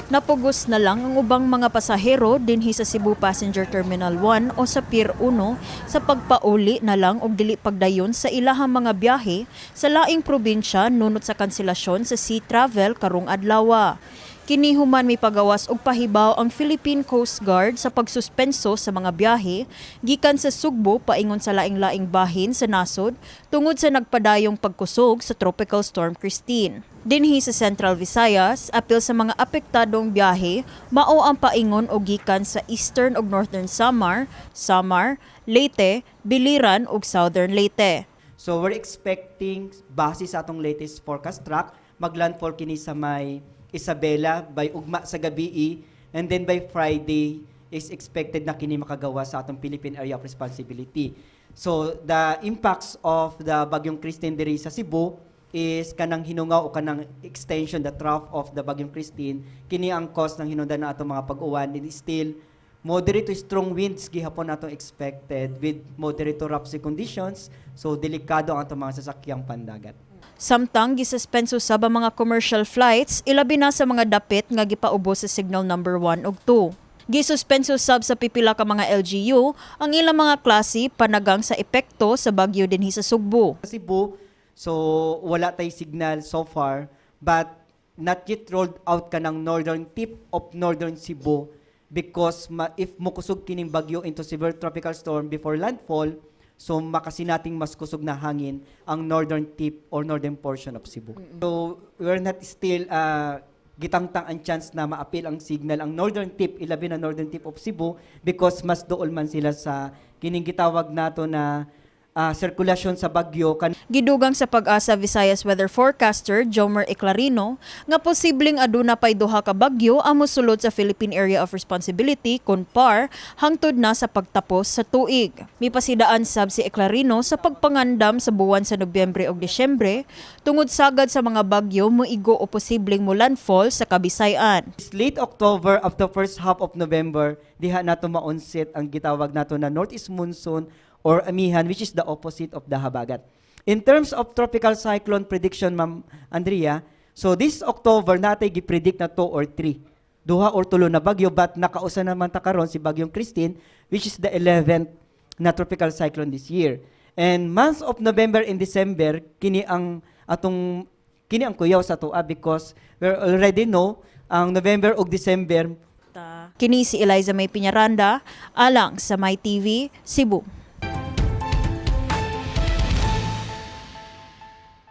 Napugos na lang ang ubang mga pasahero dinhi sa Cebu Passenger Terminal 1 o sa Pier 1 sa pagpauli na lang og dili pagdayon sa ilahang mga biyahe sa laing probinsya nunot sa kanselasyon sa sea travel karong adlaw. Kini human mipagawas og pahibaw ang Philippine Coast Guard sa pagsuspenso sa mga biyahe gikan sa Sugbo paingon sa laing-laing bahin sa nasod tungod sa nagpadayong pagkusog sa Tropical Storm Kristine. Dinhi sa Central Visayas, apil sa mga apektadong biyahe, mao ang paingon og gikan sa Eastern ug Northern Samar, Samar, Leyte, Biliran ug Southern Leyte. So we're expecting, base sa atong latest forecast track, maglandfall kini sa may Isabela by ugma sa gabi, and then by Friday is expected na kini makagawa sa atong Philippine Area of Responsibility. So the impacts of the Bagyong Kristine diri sa Cebu is kanang hinungaw o kanang extension, the trough of the Bagyong Kristine. Kini ang cause ng hinungdan na atong mga pag-uwan. It is still moderate to strong winds gihapon atong expected with moderate to rough sea conditions. So delikado ang atong mga sasakyang pandagat. Samtang gisuspenso sab ang mga commercial flights, ilabi na sa mga dapit nga gipaubos sa signal number 1 ug 2. Gisuspenso sab sa pipila ka mga LGU ang ilang mga klase panagang sa epekto sa bagyo dinhi sa Sugbo. Sa Cebu, so wala tay signal so far, but not yet rolled out kanang northern tip of northern Cebu because if mukusog kining bagyo into severe tropical storm before landfall, so makasinating mas kusog na hangin ang northern tip or northern portion of Cebu. So we're not still gitangtang ang chance na maapil ang signal ang northern tip, ilabi na northern tip of Cebu, because mas dool man sila sa kining gitawag nato na sirkulasyon sa bagyo kan. Gidugang sa PAGASA Visayas weather forecaster Jomer Eclarino nga posibleng aduna pay duha ka bagyo ang mosulod sa Philippine Area of Responsibility kon PAR hangtod na sa pagtapos sa tuig. Mipasidaan sab si Eclarino sa pagpangandam sa buwan sa Nobyembre ug Disyembre tungod sagad sa mga bagyo moigo o posibleng molandfall sa Kabisayan. Late October up to first half of November, diha nato ma-onset ang gitawag nato na northeast monsoon or amihan, which is the opposite of the habagat. In terms of tropical cyclone prediction, Ma'am Andrea, so this October natay gi-predict na 2 or 3. Duha or tulo na bagyo, but nakausa naman ta karon si Bagyong Kristine, which is the 11th na tropical cyclone this year. And months of November and December, kini ang kuyaw sa atoa because we already know ang November ug December. Kini si Eliza May Piñaranda, alang sa My TV, Cebu.